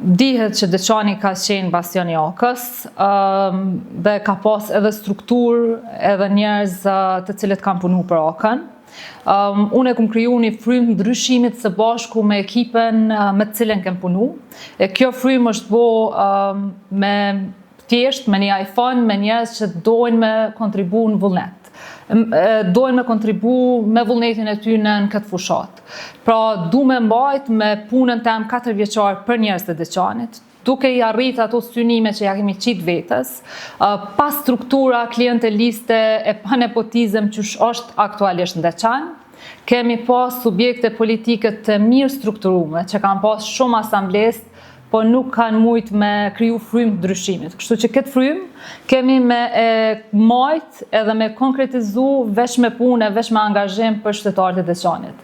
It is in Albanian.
Dihet që Deçani ka qenë bastion i AAK-së dhe ka pas edhe strukturë edhe njerëz të cilët kanë punu për AAK-n. Unë e kum kriju një frymë ndryshimit së bashku me ekipen me të cilën kem punu. E kjo frymë është bo me thjesht me një iPhone, me njerëz që dojnë me kontribu në vullnet. Dojnë me kontribu me vullnetin e tyne në këtë fushatë. Pra, du me mbajt me punën tem 4 vjeçar për njerëz të Deçanit, duke i arrit ato synime që ja kemi qitë vetes, pa struktura klienteliste e pa nepotizëm që është aktualisht në Deçan, kemi pas subjekte politike të mirë strukturume, që kanë pas shumë asamblest, po nuk kanë mujt me kriju frymë të ndryshimit. Kështu që këtë frymë kemi me e majt edhe me konkretizu veç me punë, veç me angazhim për qytetarët e Deçanit.